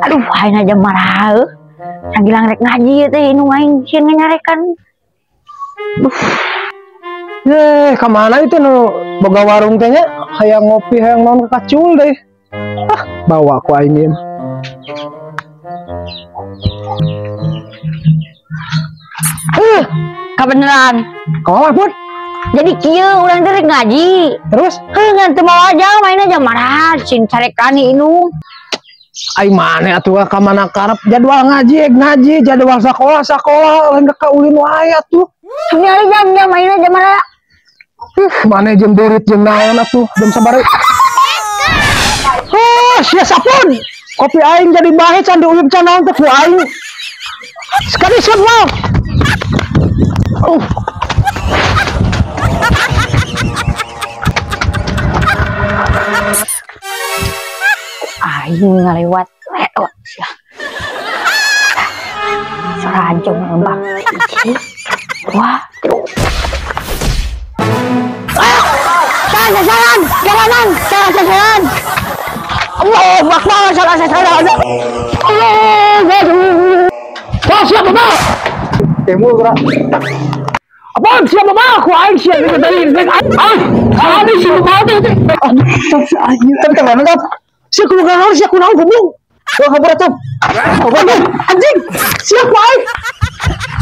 Aduh, aing aja marah. Sagilang rek ngaji teh nu aing sieun nyarekan. Duh. Ye, ka mana itu nu boga warung teh nya? Hayang ngopi hayang naon kacul deh. Ah, bawa ku aing ieu. Kabeneran. Kumaha pun? Jadi kieu urang teh rek ngaji. Terus? Heuh, ngan teu mawa jauh main aja marah sieun carekan indung. Ai maneh atuh ka mana karep jadwal ngaji, ngaji, jadwal sakola, sakola, lain ka ulin wae atuh. Ningali jam main aja marah. Maneh jeung durit jeung naon atuh, jam sabaraha? Oh, sia sapun. Kopi aing jadi bahe can diuyup can naon teh ku aing. Sekali siap mah. Aing ngalewat lewat sia. Sarajo ngembang. Wah, terus. Salah sasaran, jalanan, salah sasaran. Allahu Akbar, salah sasaran. Allah, wah, siap bapak. Temu gerak. Apaan siap bapak? Aku aing siap ini tadi. Ah, ini si bapak teh. Aduh, teh mana kap? Siap kudu naon, siap kudu naon goblok. Wah, kabur atuh. Anjing, siap ku aing.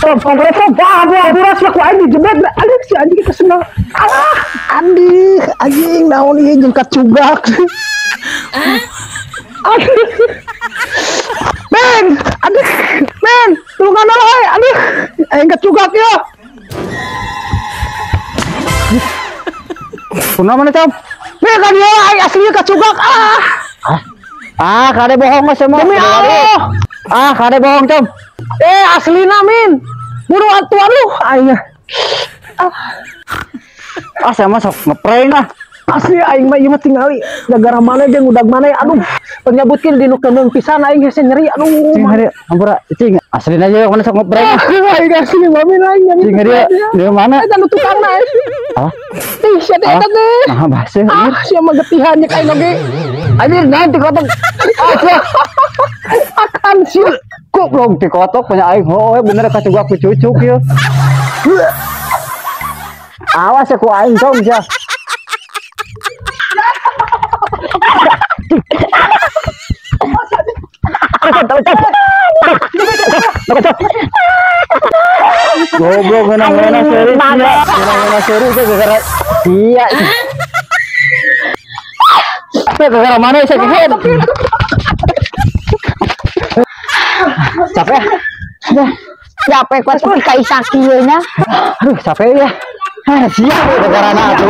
Ampura siap ku aing dijebret. Aduh, si anjing kita senang. Alah, anjing, anjing naon ieu jeung kacugak. Aduh. Men, aduh, men, tulungan euy, aduh. Aing kacugak ya. Kunaon maneh, Cam? Men, kan ieu aing asli kacugak ah. Ah, kade bohong mah semua. Demi Allah. Ah, kade bohong, Cam. Aslina min. Buru atuh aduh aing. Ah, saya mah sok ngeprank ah. Asli aing mah ieu mah tingali gara-gara maneh jeung udag maneh aduh penyabutkeun di nu keundeung pisan aing hese nyeri aduh. Cing hari ampura cing aslina aja mana sok ngeprank. Aing asli mah min aing. Cing hari di mana? Eta nu tukangna. Ah. Ih sia teh eta teh. Nah, baseuh. Ah, sia mah getihan nya aing oge. Anjir naon dikotok. Ah, akan sia. Goblok dikotok punya aing heuh bener kacugak ku cucuk ieu. Awas ya ku aing tong sia. Goblok ngeunang-ngeunang seri. Ngeunang-ngeunang seri teh gara-gara dia. Gara-gara mana saya kehead. Capek. Capek kuat seperti kaisa kieu nya. Aduh, capek ya. Ah, siap gara-gara na atuh.